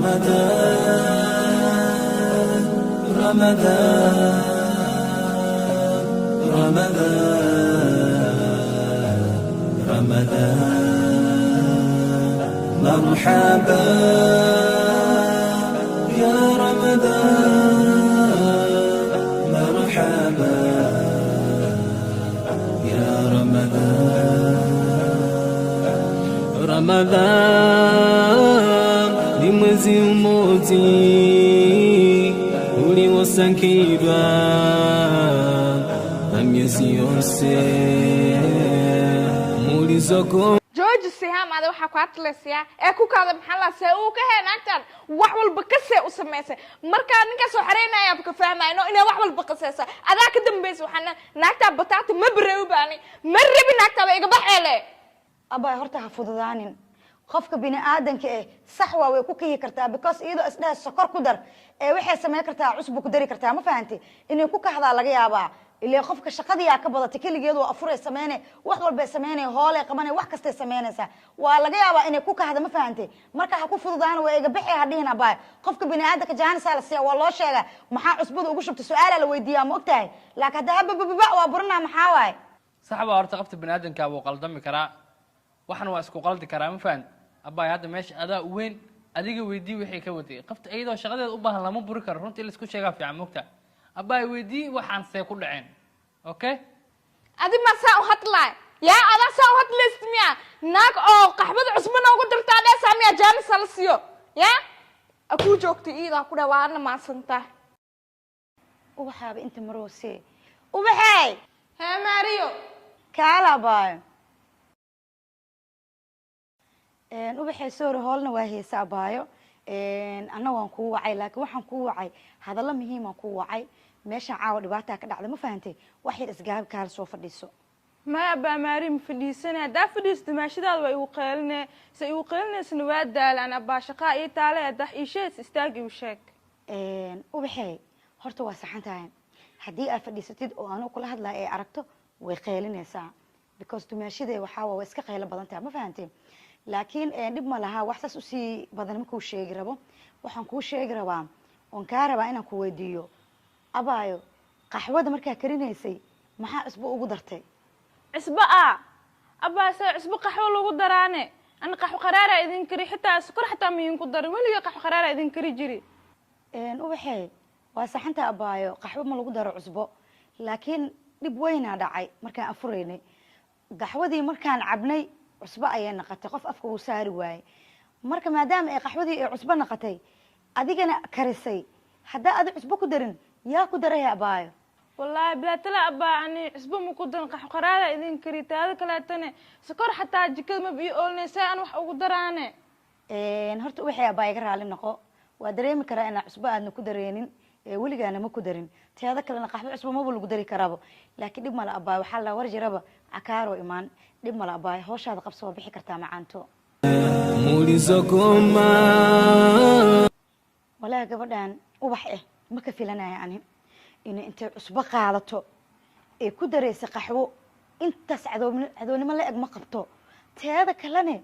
رمضان، رمضان، رمضان، رمضان، مرحبا يا رمضان، مرحبا يا رمضان. Ramadhan ni mwezi umodzi uliosankhidwa na miezi yonse mulizoko. Jooji Sihaam, ada waxaa ku hadlaysayaa ee ku kaada. Maxaa la see uu ka hee naagtan wax walba kasee u samaysay? Markaa ninkaa soo xareynayaaba ka fahmayno inay wax walba qaseysa. Adaa ka dambaysa. Waxaana naagtaa bataata ma bareewi baani, ma rabi naagtaaba, iga baxeele. Abay, horta ha fududaanin. Qofka bini aadanka eh, sax waa, way ku kihi kartaa, because iyadoo isdhaha sokor ku dar ee waxay samayn kartaa cusbu ku dari kartaa. Ma fahanti? Inay ku kahdaa laga yaabaa. Ilaa qofka shaqadiyaa ka badatay, keligeed waa afuray sameyne, wax walbay sameynay, hoolay qabanay, wax kastay sameynaysaa. Waa laga yaabaa inay ku kahda. Ma fahantay? Marka ha ku fududaana, waa iga bixi ha dhihin. Abaay, qofka bini aadanka jaanisaa la siiya, waa loo sheegaa maxaa cusbada ugu shubta, su-aalaa la weydiiyaa, ma ogtahay? Laakiin hadda hababababa waa burinaa, maxaa waaye? Sax baa. Horta qofta bani aadamka wuu qaldami karaa, waxna waa isku qaldi karaa. Ma fahan abbaay? Hadda meesha adaa u weyn, adiga weydii wixii ka waday. Qofta iyadoo shaqadeeda u baahan lama buri karo. Runtii in laisku sheegaa fiican, mogta? Abbaay, weydii waxaan see ku dhaceen, okay? Adi ma saa u hadlaay? Yaa adaa saa u hadlaysid miya? Naag oo qaxbada cusbo noogu dirtaa dheesaa miya? Jaanisa la siiyo yaa kuu joogtay, iidaa ku dhah, waana maadsantaa. Ubaxaaba inta maroose. Ubaxey! Hee Maariyo. Kaala abaayo. Ubaxey, sorry, hoolna waa heese abaayo. Anna waan kuu wacay, laakiin waxaan kuu wacay hadallo muhiimaan kuu wacay. Meeshaan caawa dhibaataa ka dhacda, ma fahantay? Wax yar isgaabi, kaala soo fadhiiso. Maya abaa Maari, ma fadhiisane. Haddaa fadhiisto maashidaada waa igu qeyline, se igu qeylinaysana waa daalaan abaa, shaqaa ii taale. Haddaa ii sheeg, istaag igu sheeg. Ubaxey, horta waa saxan tahay. Haddii aad fadhiisatid oo anuu kula hadlaya ay aragto, way qeylinaysaa, because dumaashadee waxaa waa iska qaylo badan tahay, ma fahantay? Laakiin dhib ma laha, wax saas usii badan makuu sheegi rabo. Waxaan kuu sheegi rabaa oon kaa rabaa inaan ku weydiiyo, abaayo, qaxwada markaa karinaysay maxaa cusbo ugu dartay? Cusbo a abaa, se cusbo qaxwo lagu daraane? Ana qaxwo qaraaraa idin kari, xitaa sokor xataa ma idinku darin. Weliga qaxwo qaraaraa idin kari jiri. Ubaxey, waa saxanta abaayo, qaxwo ma lagu daro cusbo, laakiin dhib weynaa dhacay. Markaan afuraynay qaxwadii, markaan cabnay, cusbo ayay naqatay. Qof afka wuu saari waayey. Marka maadaama ay qaxwadii ay cusbo naqatay, adigana karisay, haddaa adi cusbo ku darin, yaa ku daray, abaayo? Wallaahi bilaatala abaa, ani cusbo ma ku darin, qaxwo qaraaraa idin kari. Taada kaleetane sokor xataa jikada maba ii oolinay, see aan wax ugu daraane? Horta ubaxay, abaa, iga raali noqo. Waa dareemi karaa inaa cusbo aadna ku dareenin, weligaana ma ku darin. Teeda kalena qaxwo cusbo maba lagu dari karaabo. Laakiin dhib male abaayo, waxaa la war jiraba cakaaro imaan. Dhib male abaayo, hawshaada qabso, waa bixi kartaa macaanto. Mulizokoma. Walaahi gabadhan Ubax eh ma ka filanaya ani inay intay cusbo qaadato ee ku daraysa qaxwo. Intaas cadownimo la eg ma qabto. Teeda kalene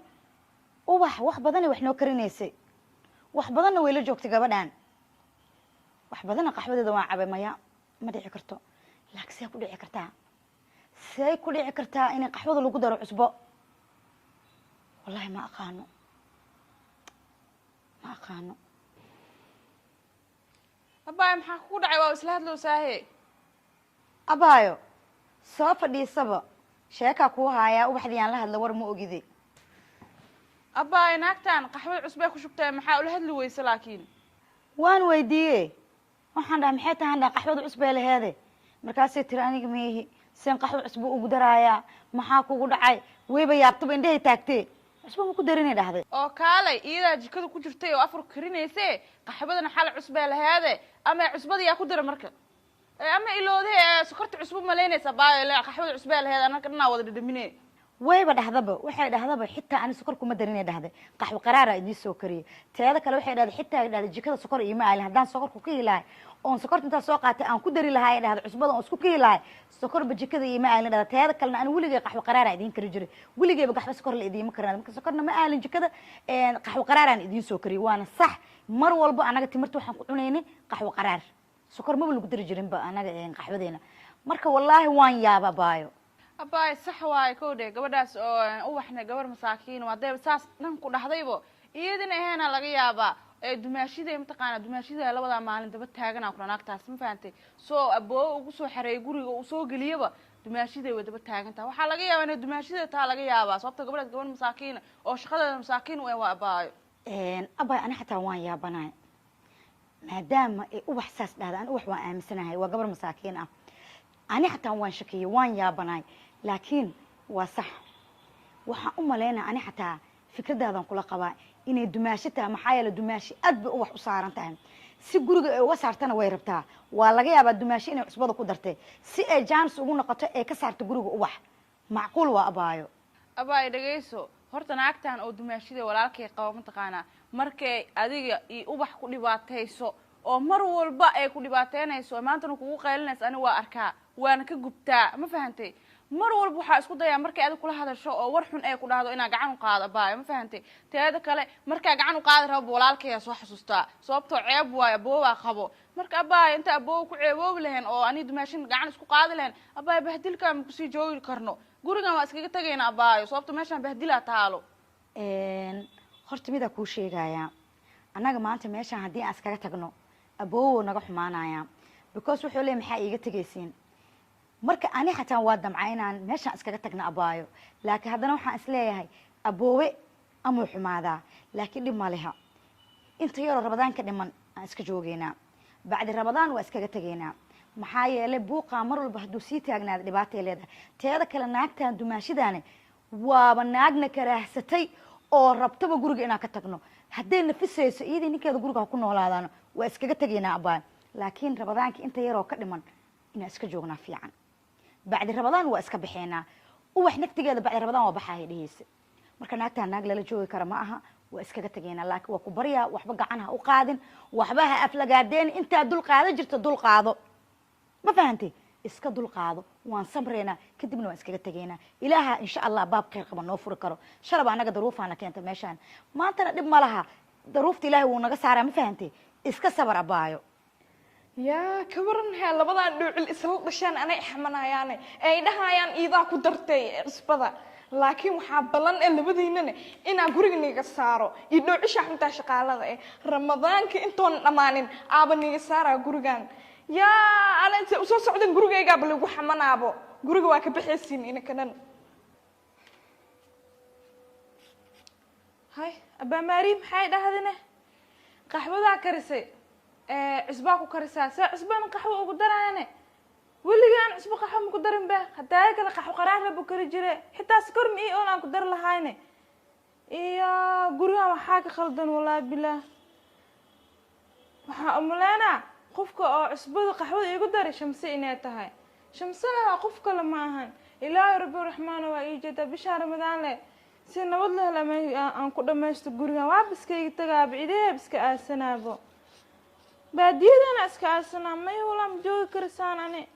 Ubax wax badanay wax noo karinaysay, wax badanna way la joogtay gabadhan, wax badanna qaxwadeeda waan cabay. Maya, ma dhici karto. Laakiin see ku dhici kartaa? See ku dhici kartaa inay qaxwada lagu daro cusbo? Wallahi ma aqaano, ma aqaano. Abaay, maxaa kugu dhacay? Waa isla hadlowsaahe. Abaayo, soo fadhiisaba, sheekaa kuu haayaa. Ubaxdii aan la hadla, war ma ogide. Abaay, naagtan qaxwada cusbay ku shubtee, maxaa ula hadli weyse laakiin? Waan weydiiye. Waxaan dhaha, maxay tahan dhaha qaxwada cusbay laheede? Markaasay tiri, aniga miihi, seen qaxwo cusbo ugu daraayaa? Maxaa kugu dhacay? Wayba yaabtaba, indhahay taagtee, cusbo ma ku darinay dhahday. Oo kaalay, iyadaa jikada ku jirtay oo afar karinayse, qaxwadana xal cusbay laheede, ama cusbada yaa ku dara marka? Ama iloode sokorta cusbo malaynaysa baayo le qaxwada cusbay laheed, anaka dhanaa wada dhadhamine. Wayba dhahdaba, waxay dhahdaba xitaa ani sokor kuma darinay dhahday, qaxwo qaraara idiin soo kariyey. Teeda kale waxay dhahday, xitaa dhahday jikada sokor iima aalin. Haddaan sokorku ka hilahay oon sokorta intaa soo qaatay aan ku dari lahay, dhahday cusbada oon isku ka hilahay, sokorba jikada iima aalin dhahday. Teeda kalena ani weligay qaxwo qaraara idiin kari jiray, weligayba qaxwo sokor la idiima karin. Marka sokorna ma aalin jikada, qaxwo qaraaraan idiin soo kariyey. Waana sax, mar walba anaga timirta waxaan ku cunaynay qaxwo qaraar, sokor maba lagu dari jirinba anaga qaxwadeena. Marka wallaahi waan yaaba, baayo. Abaay, sax waaye. Kowdhe, gabadhaas oo Ubaxna gabar masaakiin waa. Hadday saas dhan ku dhahdaybo, iyadina aheena laga yaabaa ee dumaashiday, mataqaana, dumaashida labadaa maalin daba taaganaa kula naagtaas, ma fahantay? Soo aboowe ugu soo xareeyay guriga uu soo geliyaba, dumaashiday way daba taagantaha. Waxaa laga yaabaa inay dumaashida taa laga yaabaa, sababta gabadhaas gabar masaakiina oo shaqadeeda masaakiin u eh waa, abaayo. Abay, ani xataa waan yaabanahay maadaama ay Ubax saas dhahda. Ani Ubax waan aaminsanahay, waa gabar masaakiin ah. Ani xataa waan shakiyey, waan yaabanahay, laakiin waa sax. Waxaan u malaynaya ani xataa fikradaadan kula qabaa inay dumaashi tahay, maxaa yeele dumaashi aad bay Ubax u saaran tahay. Si guriga ay uga saartana way rabtaa. Waa laga yaabaa dumaashi inay cusbada ku dartay si ay jaanis ugu noqoto ee ka saarto guriga Ubax. Macquul waa, abaayo. Abaay, dhegayso horta. Naagtan oo dumaashida walaalkay qabo, mataqaanaa, markay adiga iyo Ubax ku dhibaatayso oo mar walba ay ku dhibaateynayso, maantana kugu qaylinayso, ani waa arkaa, waana ka gubtaa, ma fahantay? Mar walba waxaa isku dayaa markay adig kula hadasho oo war xun ay ku dhahdo inaa gacan u qaado, abaayo, ma fahantay? Teeda kale, markaa gacan u qaadi rabo, walaalkaya soo xasuustaa, sababtoo ceeb waayo, aboowaa qabo. Marka abaayo, inta aboowa ku ceeboobi lahayn oo ani dumaashin gacan isku qaadi lahayn, abaayo, bahdilkaa ma kusii joogi karno gurigan, waa iskaga tagayna, abaayo, sababto meeshaan bahdilaa taalo. Horta midaa kuu sheegayaa, annaga maanta meeshaan haddii aan iskaga tagno, aboowo naga xumaanaya, because wuxuu leey, maxaa iiga tegaysiin? Marka ani xataa waa damca inaan meeshaan iskaga tagno, abaayo, laakiin haddana waxaan isleeyahay aboowe amuu xumaadaa. Laakiin dhib ma leha, inta yaroo Ramadaanka dhiman aan iska joogeynaa, bacdi Ramadaan waa iskaga tegaynaa, maxaa yeelay buuqaa mar walba hadduu sii taagnaada dhibaatay leedahay. Teeda kale, naagtan dumaashidaani waaba naagna karaahsatay oo rabtaba guriga inaan ka tagno. Hadday nafisayso, iyadii ninkeeda guriga ha ku noolaadaan, waa iskaga tegaynaa, abaayo. Laakiin Ramadaanka inta yaroo ka dhiman inaan iska joognaa fiican, bacdi Ramadaan waa iska baxeynaa. Ubax naftigeeda bacdi Ramadaan waa baxaya dhehaysa. Marka naagtaan naag lala joogi kara ma aha, waa iskaga tegaynaa. Laakiin waa ku baryaa, waxba gacan ha u qaadin, waxba ha aflagaadeen. Intaa dul qaado jirta, dul qaado, ma fahantay? Iska dul qaado, waan samreynaa, kadibna waan iskaga tegaynaa. Ilaaha insha Allah baab khayr qaba noo furi karo. Shalaba annaga daruufaana keenta meeshaan, maantana dhib ma laha, daruufta Ilaahay wuu naga saaraa, ma fahantay? Iska sabar, abaayo. Yaa ka waran hee, labadan dhuucil isla dhasheen anay xamanayaane ay dhahayaan iidaa ku dartay cusbada. Laakiin waxaa ballan ee labadiinana inaa guriga niga saaro iyo dhoocisha xuntaa shaqaalada eh. Ramadaanka intoon dhammaanin aaba niga saaraa gurigan. Yaa ana intay usoo socdan gurigaygaaba lagu xamanaabo, guriga waa ka baxaysiin inakanan. Hay abaamaari, maxay dhahdine? Qaxwadaa karisay, cusbaa ku karisaa, see cusbana qaxwo ugu daraayane? Weligaan cusbo qaxwo ma ku darin be. Hadaaya kale qaxwo qaraar la bu kari jire, xitaa sokor ma ii oon aan ku dari lahayne. Iyo gurigan waxaa ka khaldan, wallaahi bilaah, waxaa umaleynaa qofka oo cusbada qaxwada iigu daray Shamse inay tahay. Shamsena waa qof kale ma ahan. Ilaahay rabbi raxmaana waa ii jeedaa. Bishaa Ramadaan leh si nabad leh lama aan ku dhamaysto gurigan, waaba iskayga tagaaba, cideeb iska aasanaabo, baadiyadana iska aasanaa. May walaa, ma joogi karisaan ani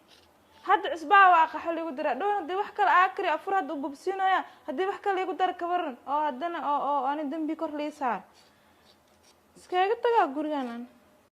hadda. Cusbaa waa qaxwo liigu dara dhown, haddii wax kale aa kari afur hadda u bubsiinaya, haddii wax kale iigu dara kabaran oo haddana oo ani dambi kor lii saar, iskaga tagaa gurigan an.